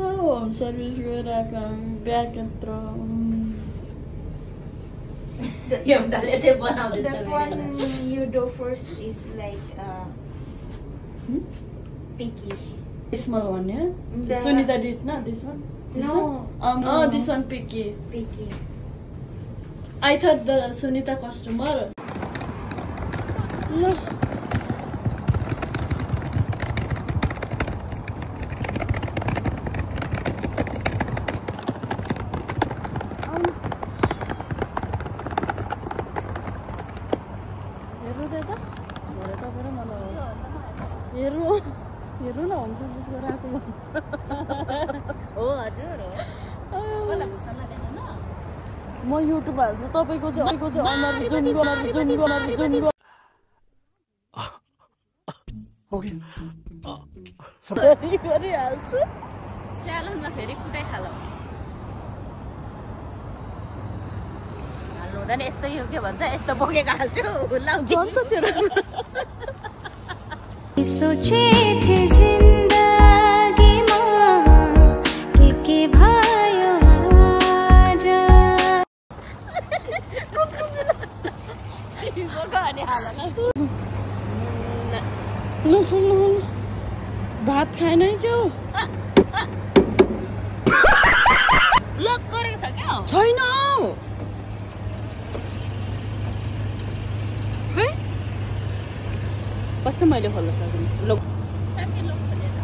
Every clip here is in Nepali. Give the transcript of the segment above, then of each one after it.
Home service गइरहेको ब्याग यत्रो That one you do first is like picky. Small one, yeah? The- Sunita did not this one? This No. one? No. Oh, this one picky. Picky. I thought the Sunita customer. No. हेर्नु न होम सर्भिस गराएको हो हजुर हो कसलाई भुसा लाग्दैन न म युट्युब हाल्छु तपाईको चाहिँ अनुहार जुन ओके सबै गरिहाल्छु स्यालनमा फेरि कुटाइ खालौ हाल्नु हुँदैन यस्तो यो के भन्छ यस्तो बोकेको हाल्छु लाउँछु झन् त तेरो सोचे थे जिंदगीमा के भयो आज भात खाएन क्या लक गरेको छ क्या छैन खै कस्तो मैले खोल्न सक्दिनँ ल साथी लोक खोलेर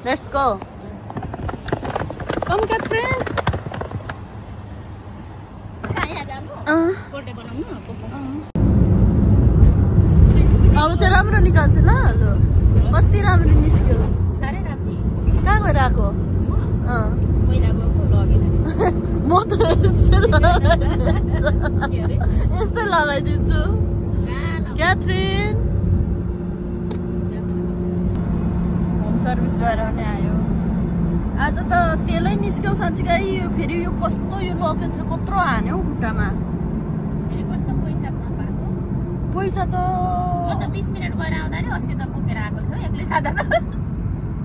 Let's go. Come, Catherine. कहाँ जानु कोटे बनाउनु अब चाहिँ राम्रो निकाल्छ ल कति राम्रो निस्क्यो साह्रै राम्रो कहाँ गएर आएको पहिला गएको लगेन म त यस्तै लगाइदिन्छु क्याथरिन होम सर्भिस गरेर नै आयो आज त तेलै निस्क्यौ साँच्चीकै फेरि यो कस्तो यो लगेज कत्रो हान्यो खुट्टामा फेरि कस्तो पैसा नपाएको पैसा त म त 20 मिनेट गएर आउँदा नि अस्ति त बोकेर आएको थियो एक्लै सादा त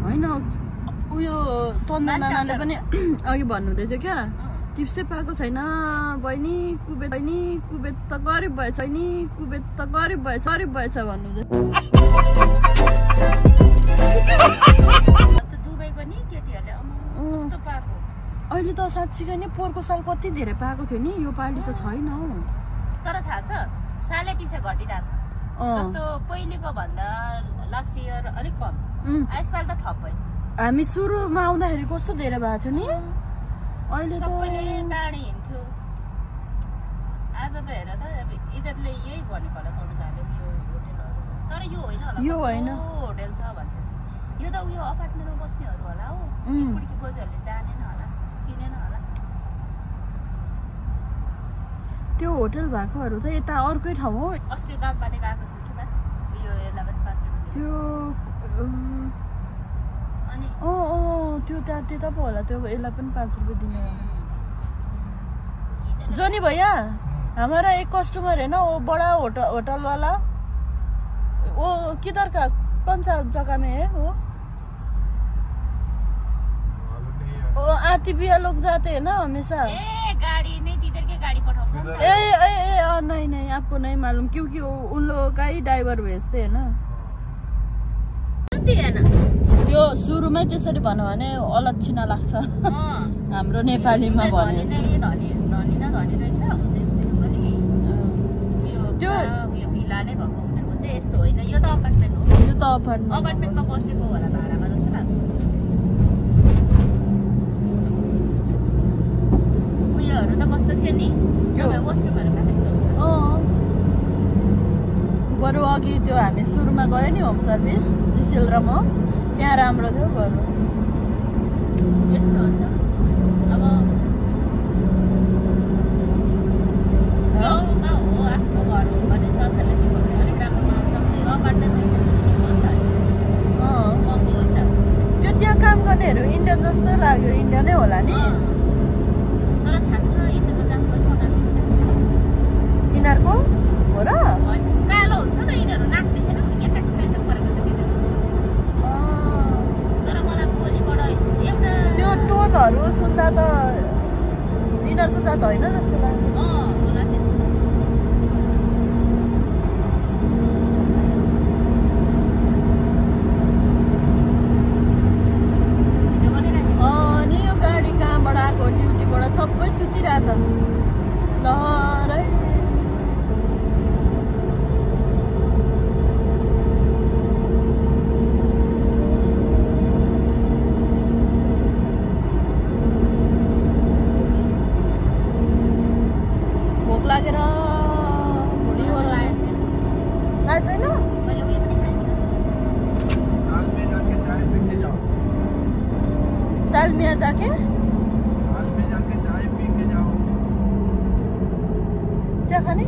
होइन उयो तन्दा नानाले पनि अघि भन्नुहुँदै थियो क्या टिप्सै पाएको छैन बहिनी कुबेत त गरिब भएछ नि कुबेत त गरिब भएछ भन्नुहुँदै दुबईको नि केटीहरूले कस्तो पाएको अहिले त साँच्चीकै नि पोहोरको साल कति धेरै पाएको थियो नि यो पालि त छैन हौ तर थाहा छ सालै पछि घटिरहेछ जस्तो पहिलेको भन्दा लास्ट इयर अलिक कम यसपालि त ठप भयो हामी सुरुमा आउँदाखेरि कस्तो धेरै भएको थियो नि अहिले त सबैले टाढी हिँड्थ्यो आज त हेर त अब यिनीहरूले यही भनेको होला तरुदाले यो होटेलहरू तर यो होइन होला यो होइन होटेल छ भन्थ्यो यो त उयो अपार्टमेन्टमा बस्नेहरू होला हौ पुड्की बोजूहरूले जानेन होला चिनेन होला त्यो होटेल भएकोहरू त यता अर्कै ठाउँ हो अस्ति दाम पानी गएको थियो कि बा यो 11 त्यो अनि त्यो त्यता पो होला त्यो यसलाई पनि 5 रुपियाँ दिने जोनी भैया हमारा एक कस्टमर है ना वो बड़ा होटल वाला वो किधर का कौन सा जगह में है वो आती बिया लोग जाते हैं ना हमेशा ए गाड़ी नहीं तिधर के गाड़ी पठाउँछ नहीं आपको नहीं मालूम क्योंकि उन लोगों का ही ड्राइवर भेजते हैं ना त्यो सुरुमै त्यसरी भन्यो भने अलक्षिणा लाग्छ हाम्रो नेपालीमा भने त्यो भिला नै भएको उनीहरुको चाहिँ यस्तो होइन यो त अपार्टमेन्ट हो यो त अपार्टमेन्टमा बसेको होला भाडामा जस्तो लाग्छ उयोहरू त कस्तो थियो नि यो वासरुमहरु कहाँ त्यस्तो हुन्छ बरु अघि त्यो हामी सुरुमा गयो नि होम सर्भिस जिसिल र म त्यहाँ राम्रो थियो बरु यस्तो हुन्छ अब आफ्नो घर हो भने सरकारले के भन्ने अलिक राम्रो बनाउन सक्छ यो अपार्टमेन्टमा त्यो त्यहाँ काम गर्नेहरू इन्डियन जस्तो लाग्यो इन्डियनै होला नि तर थाहा छ यिनीहरूको जात पनि होला त्यस्तो यिनीहरूको हो र कालो हुन्छ नि यिनीहरू नाक देखेर यहाँ च्याक परेको छ तर मलाई भोलिबाट एउटा त्यो टोनहरू सुन्दा त यिनीहरूको जात होइन जस्तो लाग्यो होला त्यस्तो अनि यो गाडी कहाँबाट आएको ड्युटीबाट सबै सुतिरहेछ लहरै भोक लागेर भुँडी लाग्छ छैन साल में जाके चाय पी के जाओ चिया खाने